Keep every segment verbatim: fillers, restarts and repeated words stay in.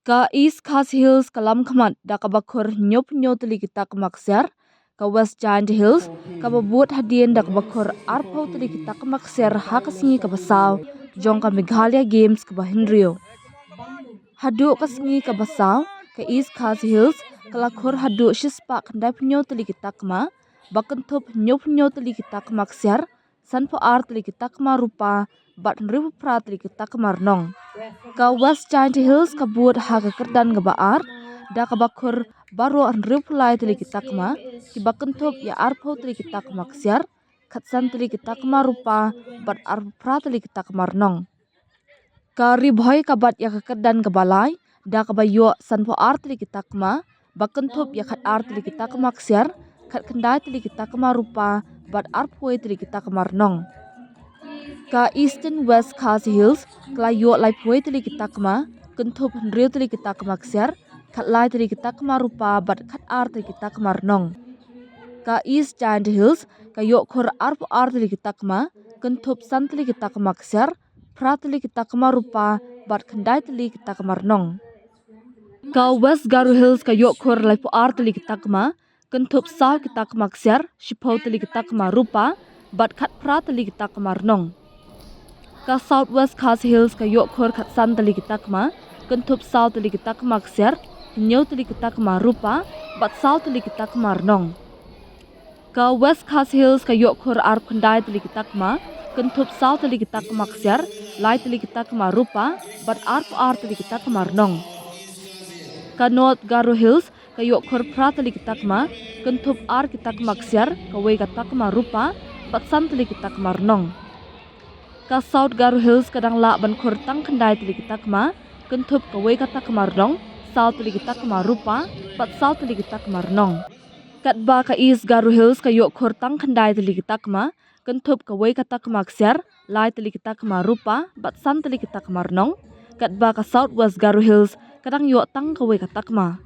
Ka East Khasi Hills ka lam khmat da kaba khur hynñiewphew hynñiew tylli ki takma ksiar. Ka West Jaintia Hills kaba bud hadien da kaba khur arphew tylli ki takma ksiar ha ka sngi kaba saw jong ka Meghalaya Games kaba hynriew. Haduh ka sngi kaba saw, ka East Khasi Hills ka la khur haduh shispah khyndaiphew hynñiew tylli ki takma, ba kynthup hynñiewphew hynñiew tylli ki takma ksiar, sanphew ar tylli ki takma rupa, bad hynriewphew phra tylli ki takma rnong. Ka West Jaintia Hills ka bud ha ka kyrdan kaba ar da kaba khur baroh hynriewphew lai tylli ki takma, kiba kynthup ïa arphew tylli ki takma ksiar, khatsan tylli ki takma rupa, bad arphew phra tylli ki takma rnong. Ka Ri Bhoi ka bat ïa ka kyrdan kaba lai da kaba ïoh sanphew ar tylli ki takma, ba kynthup ïa khatar tylli ki takma ksiar, khatkhyndai tylli ki takma rupa, bad arphew wei tylli ki takma rnong. Ka Eastern West Khasi Hills ka la ïoh laiphew wei tylli ki takma, kynthup hynriew tylli ki takma ksiar, khatlai tylli ki takma rupa, bad khatar tylli ki takma rnong. Ka East Jaintia Hills ka ïoh khur arphew ar tylli ki takma, kynthup san tylli ki takma ksiar, phra tylli ki takma rupa, bad khyndai tylli ki takma rnong. Ka West Garo Hills ka ïoh khur laiphew ar tylli ki takma, kynthup saw ki takma ksiar, shiphew tylli ki takma rupa, bad khatphra tylli ki takma rnong. Ka South West Khasi Hills ka ïoh khur khatsan tylli ki takma, kynthup saw tylli ki takma ksiar, hynñiew tylli ki takma rupa, bad saw tylli ki takma rnong. Ka West Khasi Hills ka ïoh khur arphew khyndai tylli ki takma, kynthup saw tylli ki takma ksiar, lai tylli ki takma rupa, bad arphew ar tylli ki takma rnong. Ka North Garo Hills ka ïoh khur phra tylli ki takma, kynthup ar ki takma ksiar, kawei ka takma rupa, bad san tylli ki takma rnong. Ka South Garo Hills ka dang lah ban khur tang khyndai tylli ki takma, kynthup kawei ka takma rnong, saw tylli ki takma rupa, bad saw tylli ki takma rnong. Katba ka East Garo Hills ka ïoh khur tang khyndai tylli ki takma, kynthup kawei ka takma ksiar, lai tylli ki takma rupa, bad san tylli ki takma rnong. Katba ka South West Garo Hills ka dang ïoh tang kawei ka takma.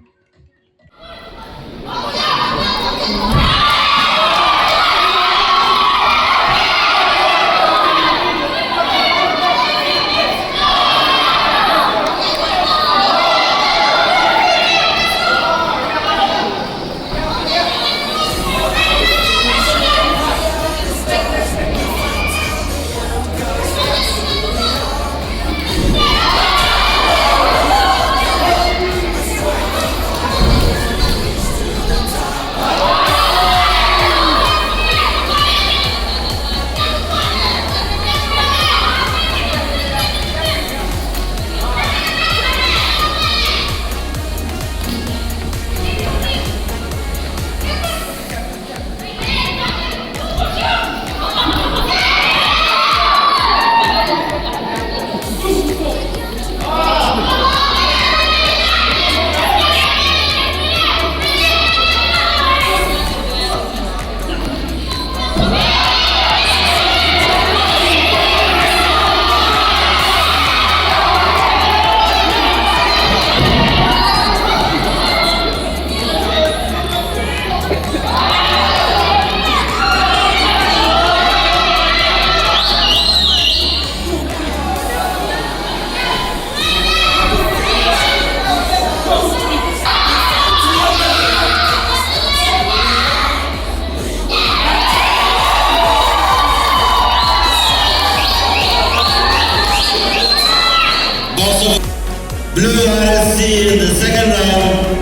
Blue R S C in the second round.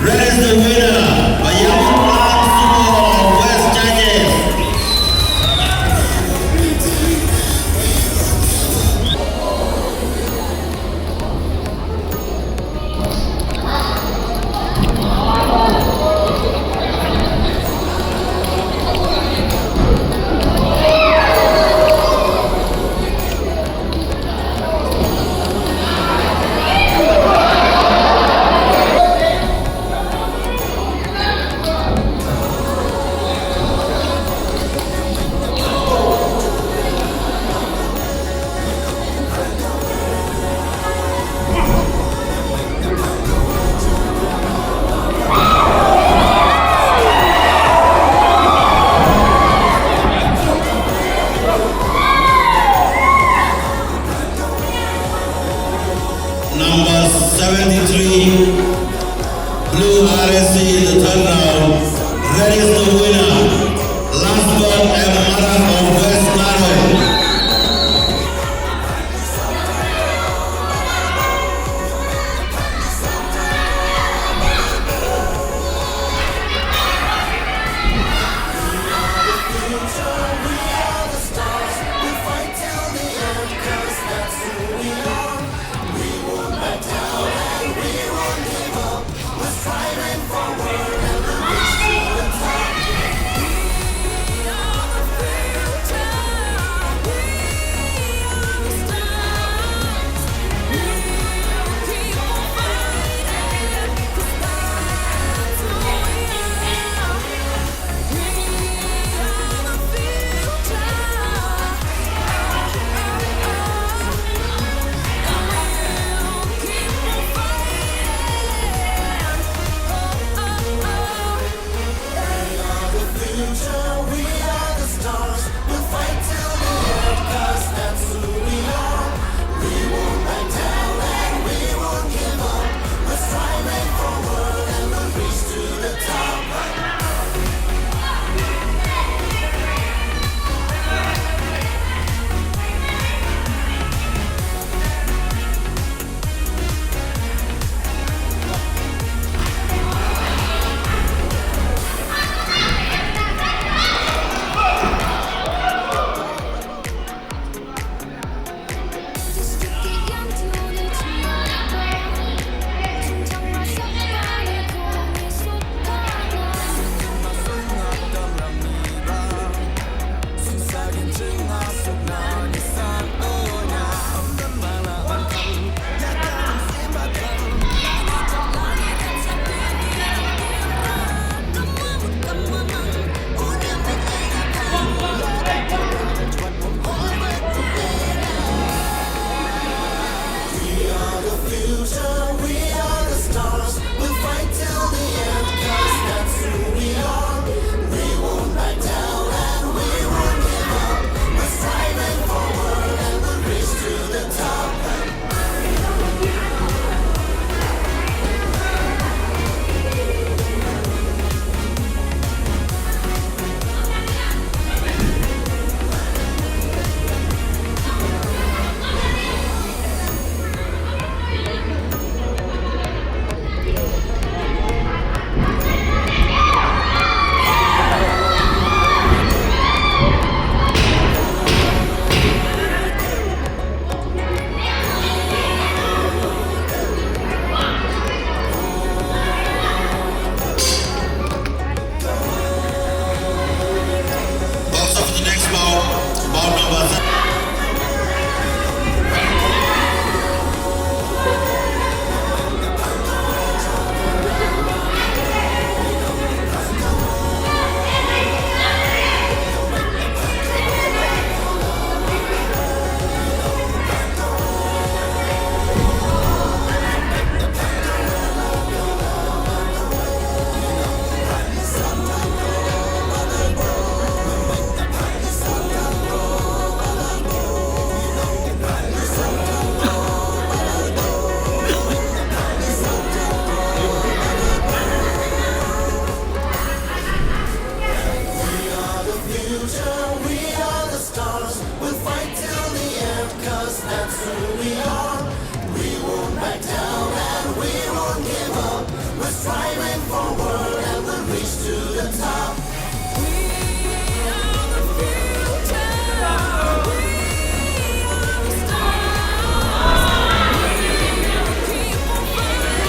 Red is the winner, Bayawan Lang Sumo of West Jaintia. Blue R S C in the third round. Red is the winner. Lasbert M Marak of West Naro. Box of the next bout, bout number seven. We'll fight till the end, 'cause that's who we are. We won't back down and we won't give up. We're striving forward and we'll reach to the top. We are the future. We are the stars. We will keep on fighting.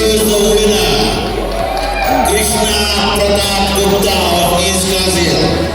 is the winner, Krishna Pratap Gupta of East Khasi Hills.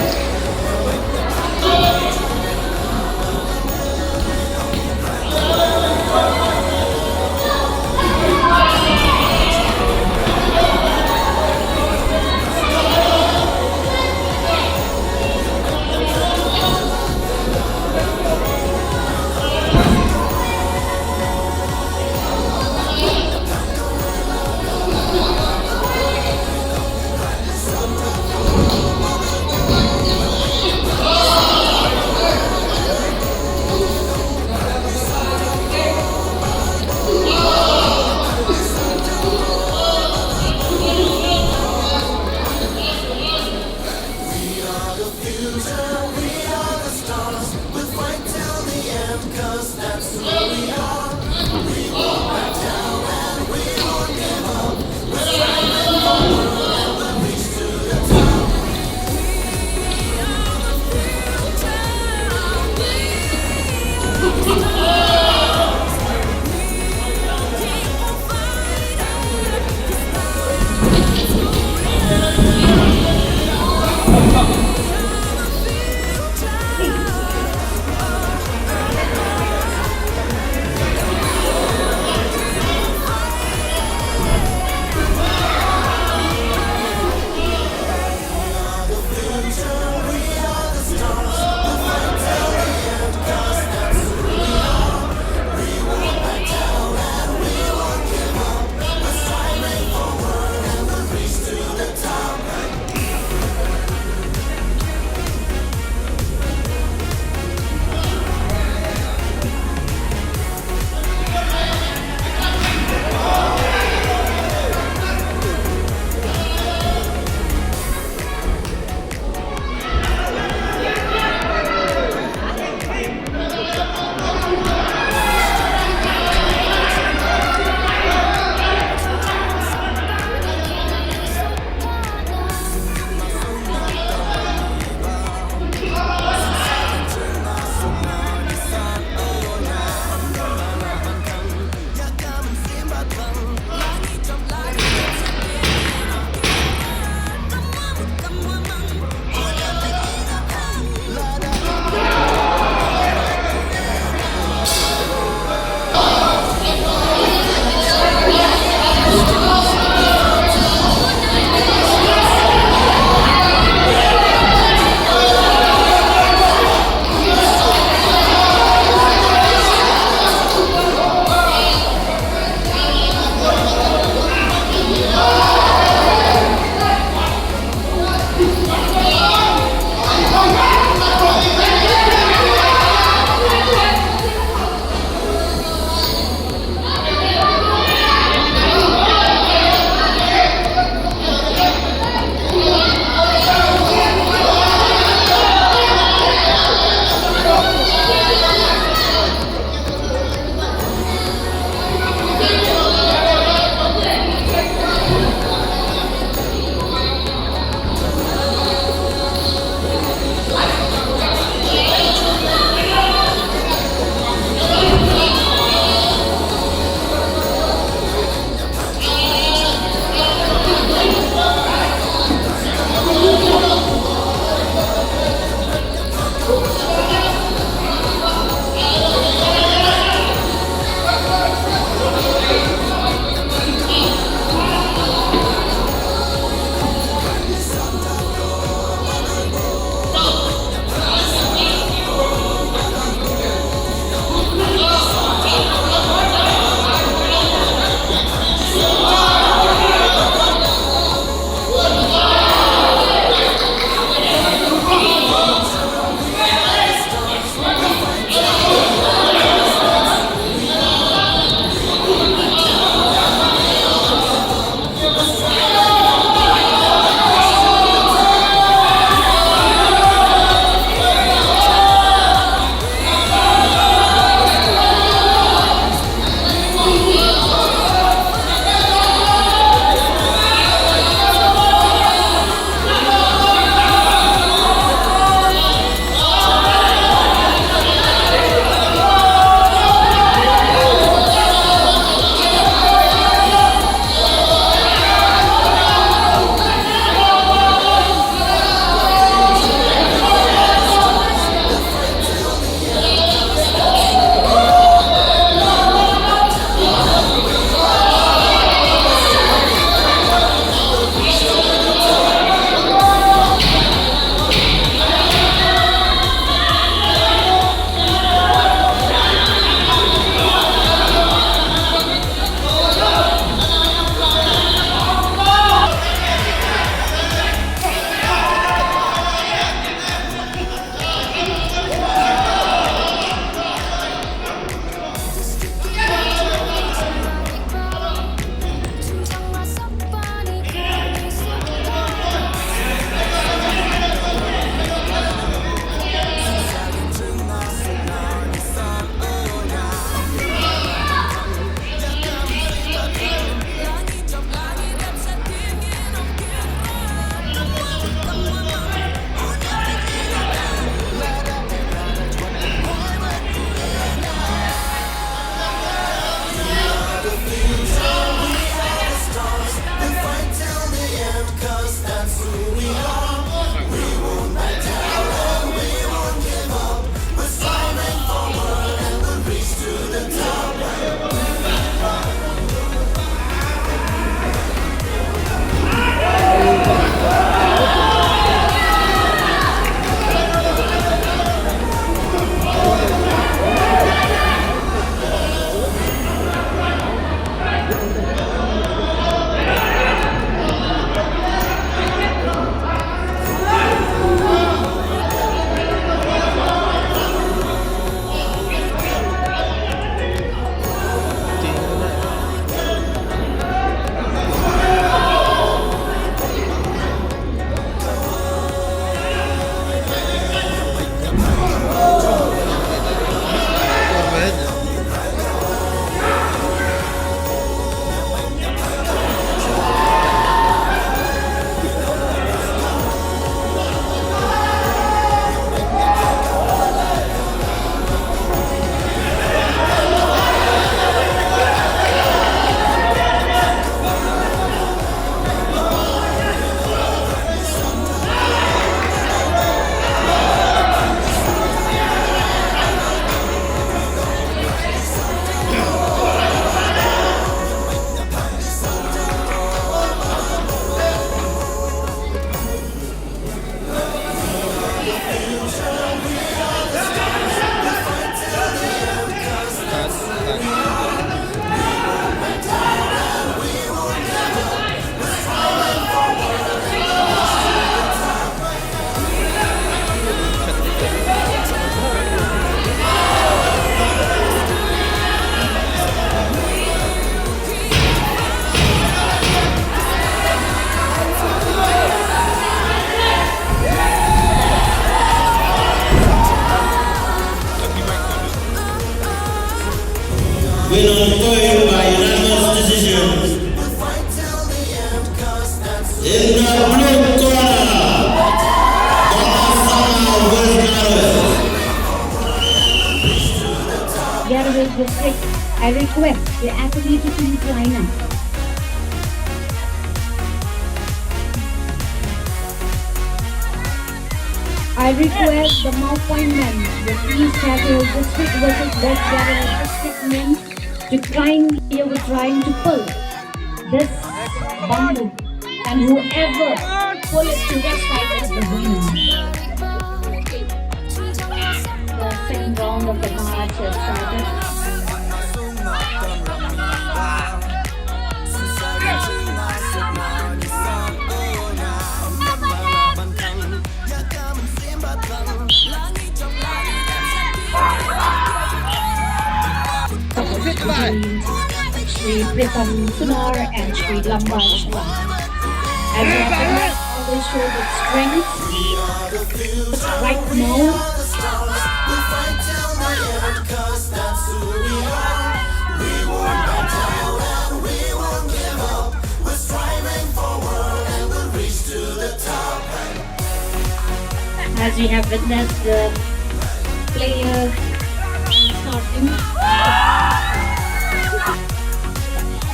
Been on point by unanimous decision. In the blue corner, Baba Sangma West Garo. Garo Hills District, I request the athlete to please line up. I request the Mawpoint men, the East Garo Hills District versus West Garo Hills District men, to try and, they were trying to pull this bamboo, and whoever pull it to that side is the winner. The second round of the match has started. Between Shri Pritam Sunar and Shri Lambai Shwa. As you have always show the strength right now. As we have witnessed the player starting.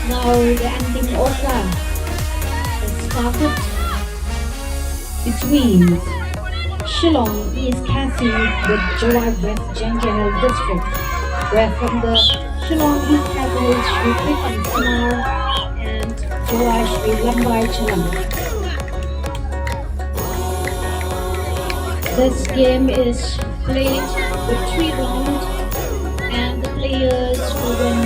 Now the ending order is started between Shillong East Khasi with Jowai West Jaiñtia Hills District, where from the Shillong East Khasi Hills Shri Pritam Sunar and Jowai Shri Lambai Chalang. This game is played with three rounds and the players who win.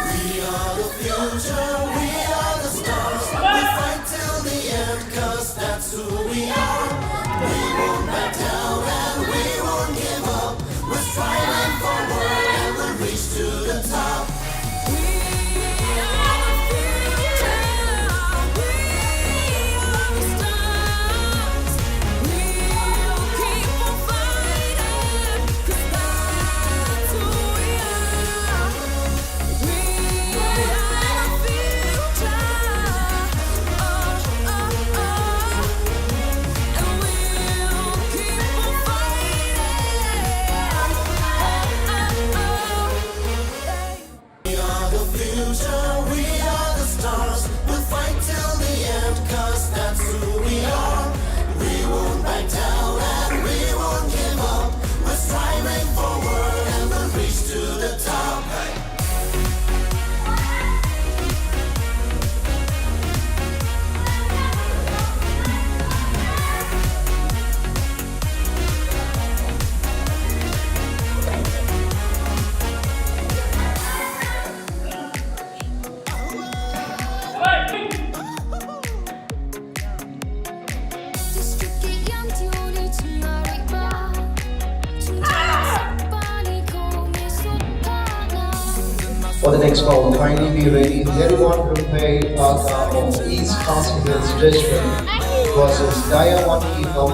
We are the future, we are the stars. We fight till the end, 'cause that's who we are. We won't back down and we won't give up. We're striving forward and we'll reach to the top. We are the future, we are the stars. We'll keep on fighting, 'cause that's who we are. We are the future, we are the stars. We'll fight till the end, 'cause that's who we are. We won't back down and we won't give up. We're striving forward and we'll reach to the top. For the next round, kindly be ready. Everyone prepare Paka of East Khasi Hills District versus Diawani of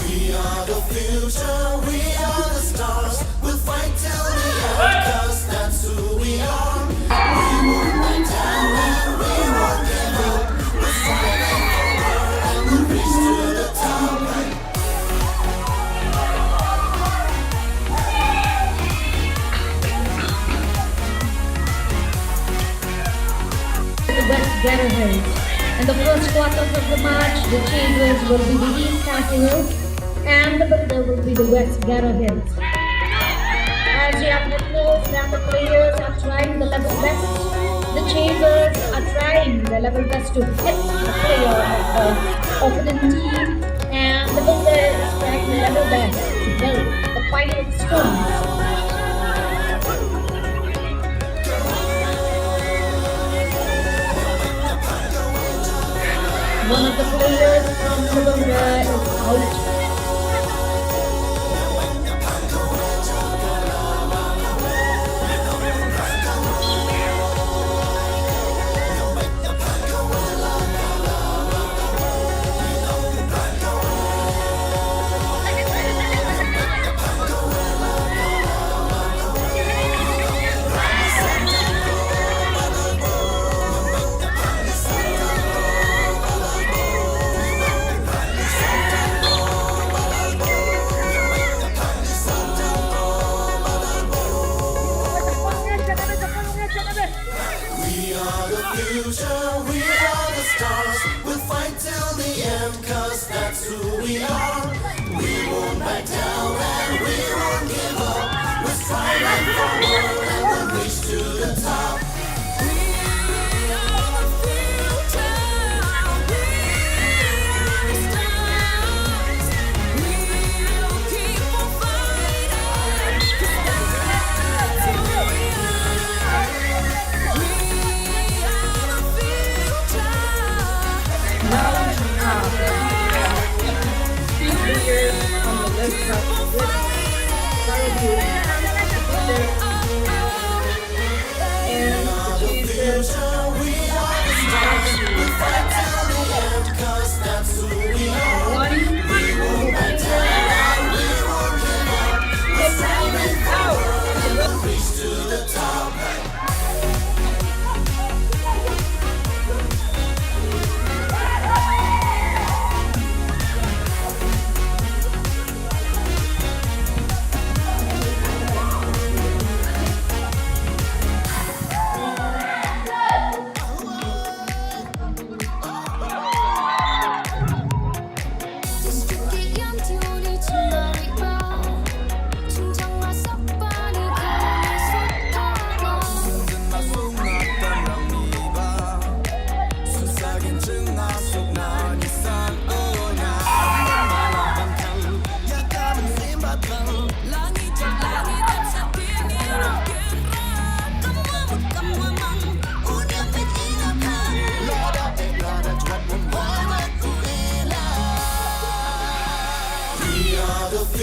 We are the future, we are the stars. We'll fight till the end, 'cause that's who we are. We won't back down and we won't give up. We're striving forward and we'll reach to the top. Garo Hills. In the first quarter of the match, the chasers will be the East Khasi Hills and the builder will be the West Garo Hills. As you have witnessed that the players are trying the level best, the chasers are trying the level best to hit the player of the opponent team, and the builder is trying the level best to build the final stones. One of the players from Lubanga is out. We are the future, we are the stars. We'll fight till the end, 'cause that's who we are. We won't back down and we won't give up. We're striving forward and we'll reach to the top. We are the future. We are the stars. We'll keep on fighting. 'Cause that's who we are. We are the future. Now we have three players from the left back with Paraguay. And the changes. One.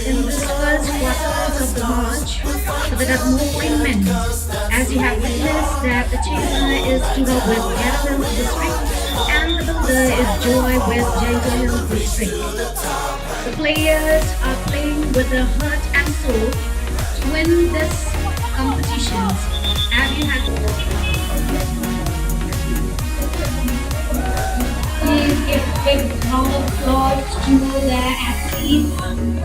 In this first quarter of the match, for the Dagmo women, as you have witnessed that the chaser is Tura West Garo Hills District and the builder is Joy West Jaintia Hills District. The players are playing with their heart and soul to win this competition. As you have Please give a big round of applause to the athletes.